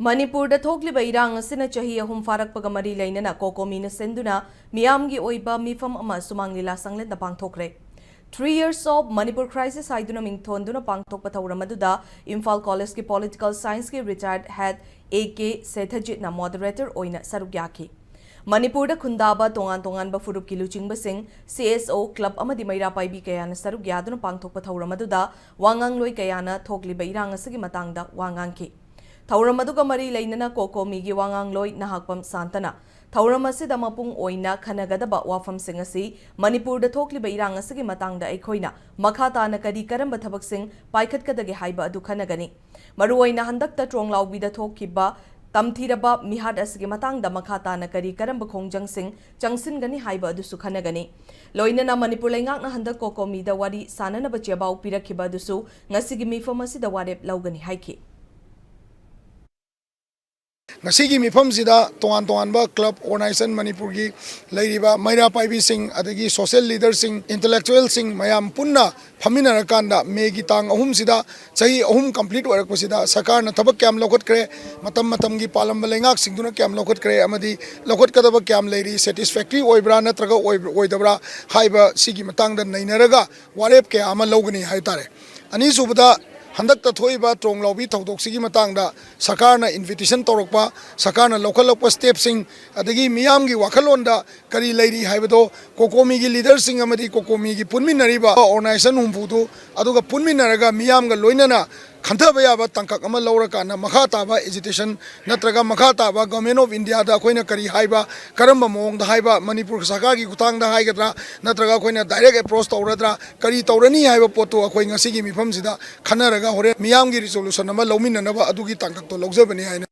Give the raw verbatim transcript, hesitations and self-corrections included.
ꯃꯅꯤꯄꯨꯔꯗ ꯊꯣꯛꯂꯤꯕ ꯏꯔꯥꯡ ꯑꯁꯤꯅ ꯆꯍꯤ ꯑꯍꯨꯝ ꯐꯥꯔꯛꯄꯒ ꯃꯔꯤ ꯂꯩꯅꯅ ꯀꯣꯀꯣꯃꯤꯅ ꯁꯤꯟꯗꯨꯅ ꯃꯤꯌꯥꯝꯒꯤ ꯑꯣꯏꯕ ꯃꯤꯐꯝ ꯑꯃ ꯁꯨꯃꯥꯡ ꯂꯤꯂꯥ ꯁꯪꯂꯦꯟꯗ ꯄꯥꯡꯊꯣꯛꯈ꯭ꯔꯦ꯫ Three Years of Manipur Crisis ꯍꯥꯏꯗꯨꯅ ꯃꯤꯡꯊꯣꯟꯗꯨꯅ ꯄꯥꯡꯊꯣꯛꯄ ꯊꯧꯔꯝ ꯑꯗꯨꯗ ꯏꯝꯐꯥꯜ ꯀꯣꯂꯦꯖꯀꯤ ꯄꯣꯂꯤꯇꯤꯀꯦꯜ ꯁꯥꯏꯟꯁꯀꯤ ꯔꯤꯇꯥꯌꯔꯗ ꯍꯦꯗ ꯑꯦ ꯀꯦ ꯁꯦꯊꯖꯤꯠꯅ ꯃꯣꯗꯔꯦꯇꯔ ꯑꯣꯏꯅ ꯁꯔꯨꯛ ꯌꯥꯈꯤ꯫ ꯃꯅꯤꯄꯨꯔꯗ ꯈꯨꯟꯗꯥꯕ ꯇꯣꯉꯥꯟ ꯇꯣꯉꯥꯟꯕ ꯐꯨꯔꯨꯞꯀꯤ ꯂꯨꯆꯤꯡꯕꯁꯤꯡ, ꯁꯤ ꯑꯦꯁ ꯑꯣ, ꯀ꯭ꯂꯕ ꯑꯃꯗꯤ ꯃꯩꯔꯥ ꯄꯥꯏꯕꯤ ꯀꯌꯥꯅ ꯁꯔꯨꯛ ꯌꯥꯗꯨꯅ ꯄꯥꯡꯊꯣꯛꯄ ꯊꯧꯔꯝ ꯑꯗꯨꯗ ꯋꯥ ꯉꯥꯡꯂꯣꯏ ꯀꯌꯥꯅ ꯊꯣꯛꯂꯤꯕ ꯏꯔꯥꯡ ꯑꯁꯤꯒꯤ ꯃꯇꯥꯡꯗ ꯋꯥ ꯉꯥꯡꯈꯤ꯫ ꯊꯧꯔꯝ ꯑꯗꯨꯒ ꯃꯔꯤ ꯂꯩꯅꯅ ꯀꯣꯀꯣꯃꯤꯒꯤ ꯋꯥ ꯉꯥꯡꯂꯣꯏ ꯅꯍꯥꯛꯄꯝ ꯁꯥꯟꯇꯅ ꯊꯧꯔꯝ ꯑꯁꯤꯗ ꯃꯄꯨꯡ ꯑꯣꯏꯅ ꯈꯟꯅꯒꯗꯕ ꯋꯥꯐꯝꯁꯤꯡ ꯑꯁꯤ ꯃꯅꯤꯄꯨꯔꯗ ꯊꯣꯛꯂꯤꯕ ꯏꯔꯥꯡ ꯑꯁꯤꯒꯤ ꯃꯇꯥꯡꯗ ꯑꯩꯈꯣꯏꯅ ꯃꯈꯥ ꯇꯥꯅ ꯀꯔꯤ ꯀꯔꯝꯕ ꯊꯕꯛꯁꯤꯡ ꯄꯥꯏꯈꯠꯀꯗꯒꯦ ꯍꯥꯏꯕ ꯑꯗꯨ ꯈꯟꯅꯒꯅꯤ꯫ ꯃꯔꯨꯑꯣꯏꯅ ꯍꯟꯗꯛꯇ ꯇ꯭ꯔꯣꯡꯂꯥꯎꯕꯤꯗ ꯊꯣꯛꯈꯤꯕ ꯇꯝꯊꯤꯔꯕ ꯃꯤꯍꯥꯠ ꯑꯁꯤꯒꯤ ꯃꯇꯥꯡꯗ ꯃꯈꯥ ꯇꯥꯅ ꯀꯔꯤ ꯀꯔꯝꯕ ꯈꯣꯡꯖꯪꯁꯤꯡ ꯆꯪꯁꯤꯟꯒꯅꯤ ꯍꯥꯏꯕ ꯑꯗꯨꯁꯨ ꯈꯟꯅꯒꯅꯤ꯫ ꯂꯣꯏꯅꯅ ꯃꯅꯤꯄꯨꯔ ꯂꯩꯉꯥꯛꯅ ꯍꯟꯗꯛ ꯀꯣꯀꯣꯃꯤꯗ ꯋꯥꯔꯤ ꯁꯥꯅꯅꯕ ꯆꯦꯕꯥꯎ ꯄꯤꯔꯛꯈꯤꯕ ꯑꯗꯨꯁꯨ ꯉꯁꯤꯒꯤ ꯃꯤꯐꯝ ꯑꯁꯤꯗ ꯋꯥꯔꯦꯞ ꯂꯧꯒꯅꯤ ꯍꯥꯏꯈꯤ꯫ ꯉꯁꯤꯒꯤ ꯃꯤꯐꯝꯁꯤꯗ ꯇꯣꯉꯥꯟ ꯇꯣꯉꯥꯟꯕ ꯀ꯭ꯂꯕ ꯑꯣꯔꯒꯅꯥꯏꯖꯦꯁꯟ ꯃꯅꯤꯄꯨꯔꯒꯤ ꯂꯩꯔꯤꯕ ꯃꯩꯔꯥ ꯄꯥꯏꯕꯤꯁꯤꯡ, ꯑꯗꯒꯤ ꯁꯣꯁꯤꯌꯦꯜ ꯂꯤꯗꯔꯁꯤꯡ, ꯏꯟꯇꯦꯂꯦꯛꯆꯨꯋꯦꯜꯁꯤꯡ ꯃꯌꯥꯝ ꯄꯨꯟꯅ ꯐꯝꯃꯤꯟꯅꯔꯀꯥꯟꯗ ꯃꯦꯒꯤ ꯇꯥꯡ ꯑꯍꯨꯝꯁꯤꯗ ꯆꯍꯤ ꯑꯍꯨꯝ ꯀꯝꯄ꯭ꯂꯤꯠ ꯑꯣꯏꯔꯛꯄꯁꯤꯗ ꯁꯔꯀꯥꯔꯅ ꯊꯕꯛ ꯀꯌꯥꯝ ꯂꯧꯈꯠꯈ꯭ꯔꯦ, ꯃꯇꯝ ꯃꯇꯝꯒꯤ ꯄꯥꯜꯂꯝꯕ ꯂꯩꯉꯥꯛꯁꯤꯡꯗꯨꯅ ꯀꯌꯥꯝ ꯂꯧꯈꯠꯈ꯭ꯔꯦ ꯑꯃꯗꯤ ꯂꯧꯈꯠꯀꯗꯕ ꯀꯌꯥꯝ ꯂꯩꯔꯤ, ꯁꯦꯇꯤꯁꯐꯦꯛꯇꯔꯤ ꯑꯣꯏꯕ꯭ꯔꯥ ꯅꯠꯇ꯭ꯔꯒ ꯑꯣꯏꯕ-, ꯑꯣꯏꯗꯕ꯭ꯔꯥ ꯍꯥꯏꯕ ꯁꯤꯒꯤ ꯃꯇꯥꯡꯗ ꯅꯩꯅꯔꯒ ꯋꯥꯔꯦꯞ ꯀꯌꯥ ꯑꯃ ꯂꯧꯒꯅꯤ ꯍꯥꯏ ꯇꯥꯔꯦ꯫ ꯑꯅꯤꯁꯨꯕꯗ, ꯍꯟꯗꯛꯇ ꯊꯣꯛꯏꯕ ꯇ꯭ꯔꯣꯡꯂꯥꯎꯕꯤ ꯊꯧꯗꯣꯛꯁꯤꯒꯤ ꯃꯇꯥꯡꯗ ꯁꯔꯀꯥꯔꯅ ꯏꯟꯚꯤꯇꯦꯁꯟ ꯇꯧꯔꯛꯄ, ꯁꯔꯀꯥꯔꯅ ꯂꯧꯈꯠꯂꯛꯄ ꯁ꯭ꯇꯦꯞꯁꯤꯡ, ꯑꯗꯒꯤ ꯃꯤꯌꯥꯝꯒꯤ ꯋꯥꯈꯜꯂꯣꯟꯗ ꯀꯔꯤ ꯂꯩꯔꯤ ꯍꯥꯏꯕꯗꯣ ꯀꯣꯀꯣꯃꯤꯒꯤ ꯂꯤꯗꯔꯁꯤꯡ ꯑꯃꯗꯤ ꯀꯣꯀꯣꯃꯤꯒꯤ ꯄꯨꯟꯃꯤꯟꯅꯔꯤꯕ ꯑꯣꯔꯒꯅꯥꯏꯖꯦꯁꯟ ꯍꯨꯝꯐꯨꯗꯨ, ꯑꯗꯨꯒ ꯄꯨꯟꯃꯤꯟꯅꯔꯒ ꯃꯤꯌꯥꯝꯒ ꯂꯣꯏꯅꯅ ꯈꯟꯊꯕ ꯌꯥꯕ ꯇꯥꯡꯀꯛ ꯑꯃ ꯂꯧꯔꯀꯥꯟꯗ ꯃꯈꯥ ꯇꯥꯕ ꯑꯦꯖꯤꯇꯦꯁꯟ ꯅꯠꯇ꯭ꯔꯒ ꯃꯈꯥ ꯇꯥꯕ ꯒꯚꯔꯟꯃꯦꯟꯠ ꯑꯣꯐ ꯏꯟꯗꯤꯌꯥꯗ ꯑꯩꯈꯣꯏꯅ ꯀꯔꯤ ꯍꯥꯏꯕ, ꯀꯔꯝꯕ ꯃꯑꯣꯡꯗ ꯍꯥꯏꯕ, ꯃꯅꯤꯄꯨꯔ ꯁꯔꯀꯥꯔꯒꯤ ꯈꯨꯠꯊꯥꯡꯗ ꯍꯥꯏꯒꯗ꯭ꯔꯥ ꯅꯠꯇ꯭ꯔꯒ ꯑꯩꯈꯣꯏꯅ ꯗꯥꯏꯔꯦꯛ ꯑꯦꯄ꯭ꯔꯣꯁ ꯇꯧꯔꯗ꯭ꯔꯥ, ꯀꯔꯤ ꯇꯧꯔꯅꯤ ꯍꯥꯏꯕ ꯄꯣꯠꯇꯨ ꯑꯩꯈꯣꯏ ꯉꯁꯤꯒꯤ ꯃꯤꯐꯝꯁꯤꯗ ꯈꯟꯅꯔꯒ ꯍꯣꯔꯦꯟ ꯃꯤꯌꯥꯝꯒꯤ ꯔꯤꯖꯣꯂꯨꯁꯟ ꯑꯃ ꯂꯧꯃꯤꯟꯅꯅꯕ ꯑꯗꯨꯒꯤ ꯇꯥꯡꯀꯛꯇꯣ ꯂꯧꯖꯕꯅꯤ ꯍꯥꯏꯅ